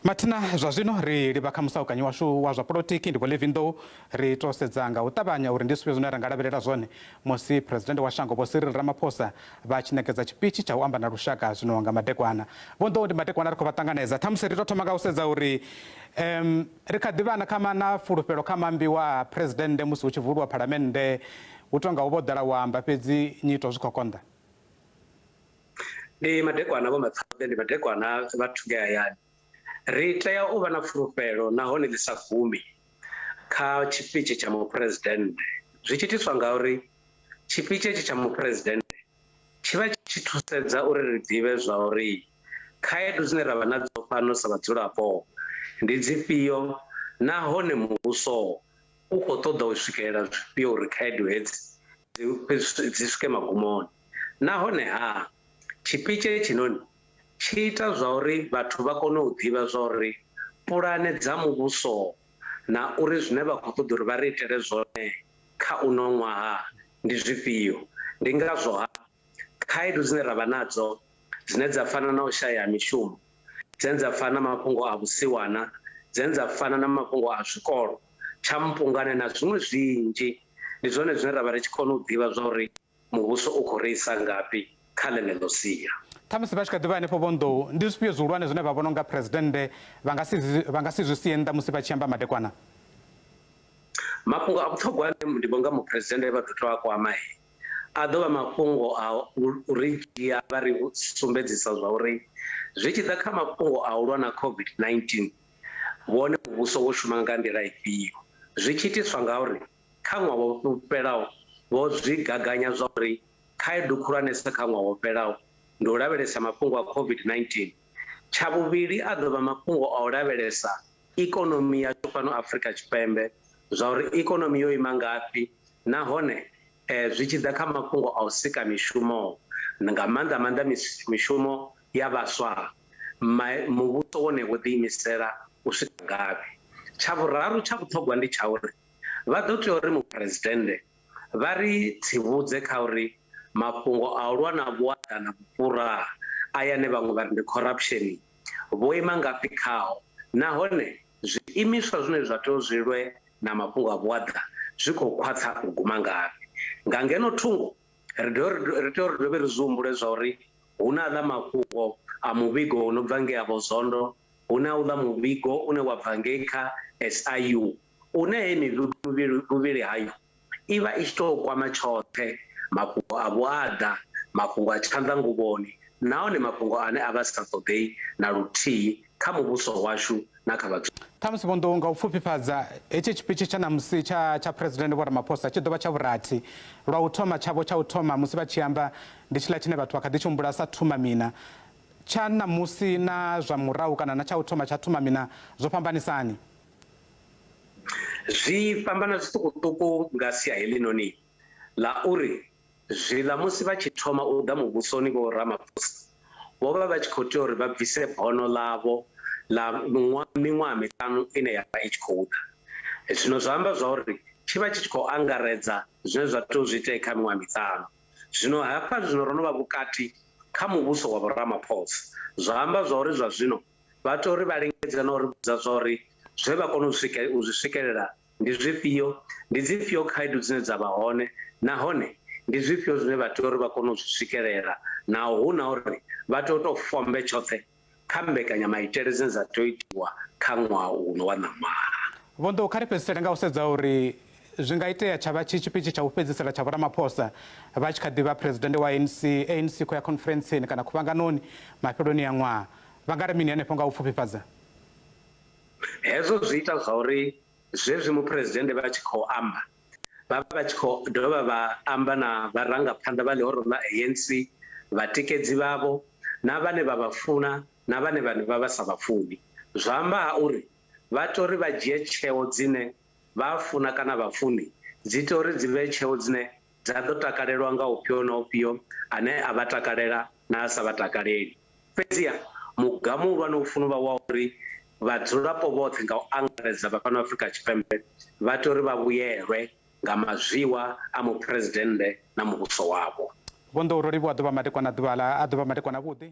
Mathina zwa zwino ri livha kha musaukanyi washu wa zwa polotiki ndi Vho Levi Nḓou. Ri tou sedza nga u ṱavhanya uri ndi zwifhio zwine ra nga lavhelela zwone musi Phresidennde wa shango Vho Cyril Ramaphosa vha tshi ṋekedza tshipitshi tsha u amba na lushaka zwino nga madekwana. Vho Nḓou ndi madekwana ri khou vha ṱanganedza. Ṱhamusi ri tou thoma nga u sedza uri um ri kha ḓi vha na kha na fulufhelo kha maambiwa a Phresidennde musi hu tshi vuliwa Phalamennde hu tou nga hu vho ḓala u amba fhedzi nyito zwi khou konḓa. Ndi madekwana Vho Matsauḓe, ndi madekwana vhathu ngei hayani. Ri tea u vha na fulufhelo nahone ḽi sa gumi kha tshipitshi tsha muphuresidennde. Zwi tshi itiswa ngauri tshipitshi hetshi tsha muphuresidennde tshi vha tshi thusedza uri ri ḓivhe zwa uri khaedu dzine ra vha nadzo fhano sa vhadzulapo ndi dzifhio nahone muvhuso u khou ṱoḓa u swikelela zwifhio uri khaedu hedzi dzi swike magumoni. Nahone-ha, tshipitshi hetshinoni tshi ita zwauri vhathu vha kone u ḓivha zwauri pulane dza muvhuso na uri zwine vha khou ṱoḓa uri vha ri itele zwone kha uno ṅwaha ndi zwifhio. Ndi ngazwo-ha khaedu dzine ra vha nadzo dzine dza fana na u shaya ha mishumo, dzine dza fana na mafhungo a vhusiwana, dzine dza fana na mafhungo a zwikolo, tsha mpungane na zwiṅwe zwinzhi, ndi zwone zwine ra vha ri tshi kona u ḓivha zwauri muvhuso u khou ri isa ngafhi kha ḽeneḽo sia. Ṱhamusi vha tshi kha ḓi vha henefho Vho Nḓou, ndi zwifhio zwihulwane zwine vha vhona u nga Phresidennde vha nga si vha nga si zwi sie nnḓa musi vha tshi amba madekwana? Mafhungo a vhuṱhogwa ane ndi vho nga Muphuresidennde vha ḓo tea u a kwama, a ḓo vha mafhungo a u ri dzhia vha ri sumbedzisa zwa uri zwi tshi ḓa kha mafhungo a u lwa na COVID-19, vhone muvhuso wo shuma nga nḓila ifhio. Zwi tshi itiswa ngauri Kha ṅwaha wo fhelaho, vho zwi gaganya zwa uri khaedu khulwanesa kha ṅwaha wo fhelaho ndi u lavhelesa mafhungo a COVID-19. Tsha vhuvhili a ḓo vha mafhungo a u lavhelesa ikonomi yashu fhano Afrika Tshipembe, zwa uri ikonomi yo ima ngafhi nahone zwi tshi ḓa kha mafhungo a u sika mishumo, nga maanḓa maanḓa mishumo ya vhaswa, muvhuso wone wo ḓiimisela u swika ngafhi. Tsha vhuraru tsha vhuṱhogwa ndi tsha uri Vha ḓo tea uri Muphuresidennde vha ri tsivhudze kha uri mafhungo a u lwa na vhuaḓa na vhufhura aya ane vhaṅwe vha ri ndi corruption vho ima ngafhi khao nahone zwiimiswa zwine zwa tea u zwi lwe na mafhungo a vhuaḓa zwi khou khwaṱha u guma ngafhi. Nga ngeno thungo ri tea uri dovhe ri zwi humbule zwa uri hu na aḽa mafhungo a muvhigo u no bva ngei ha Vho Zondo, hu na uḽa muvhigo une wa bva ngei kha SIU une heyi mivhigo mivhili vhuvhili hayo i vha i tshi tou kwama tshoṱhe mafhungo a vhuaḓa, mafhungo a tshanḓanguvhoni nahone mafhungo ane a vha sa ṱoḓei na luthihi kha muvhuso washu na kha vhadzulapo. Ṱhamusi Vho Nḓou, nga u pfufhifhadza, hetshi tshipitshi tsha ṋamusi tsha tsha Phresidennde Vho Ramaphosa tshi ḓo vha tsha vhurathi. Lwa u thoma tshavho tsha u thoma musi vha tshi amba ndi tshiḽa tshine vhathu vha kha ḓi tshi humbula sa Thuma Mina. Tsha ṋamusi na zwa murahu kana na tsha u thoma tsha Thuma Mina zwo fhambanisa hani? Zwi fhambana zwiṱukuṱuku nga sia heḽinoni ḽa uri zwiḽa musi vha tshi thoma u ḓa muvhusoni Vho Ramaphosa vho vha vha tshi khou tea uri vha bvise bono ḽavho ḽa miṅwaha miṱanu ine ya vha i tshi khou ḓa. Zwino zwa amba zwa uri tshi vha tshi tshi khou angaredza zwine zwa tea u zwi itee kha miṅwaha miṱanu. Zwino hafha zwino ro no vha vhukati kha muvhuso wa Vho Ramaphosa, zwa amba zwa uri zwa zwino Vha tea uri vha lingedze na u ri vhudza zwa uri zwe vha kona u zwi swikelela ndi zwifhio, ndi dzifhio khaedu dzine dza vha hone nahone ndi zwifhio zwine vha tea uri vha kone u zwi swikelela naho hu na uri vha tea u tou fombe tshoṱhe kha mbekanyamaitele dzine dza tea u itiwa kha ṅwaha uno wa ṋaṅwaha. Vho Nḓou, kha ri fhedzisele nga u sedza uri zwi nga itea tsha vha tshi tshipitshi tsha u fhedzisela tsha Vho Ramaphosa vha tshi kha ḓi vha Phresidennde wa ANC, ANC i khou ya khonferentsini kana khuvhanganoni mafheloni a ṅwaha. Vha nga ri mini henefho nga u pfufhifhadza? Hezwo zwi ita zwauri zwezwi Muphuresidennde vha tshi khou amba, vha vha vha tshi khou dovha vha amba na vharangaphanḓa vha ḽihoro ḽa ANC, vhatikedzi vhavho na vhane vha vha funa na vhane vha vha vha sa vha funi. Zwa amba-ha uri vha tea uri vha dzhie tsheo dzine vha funa kana vha funi, dzi tea uri dzi vhe tsheo dzine dza ḓo takalelwa nga ufhio na ufhio ane a vha takalela na a sa vha takaleli. Fhedziha, muga muhulwane u funa u vha wa uri vhadzulapo vhoṱhe nga u angaredza vha fhano Afrika Tshipembe vha tea uri vha vhuyelwe nga mazwiwa a Muphuresidennde na muvhuso wavho. Vho Nḓou, ro livhuwa ḓuvha madekwana ḓuvha ḽa a ḓuvha madekwana avhuḓi.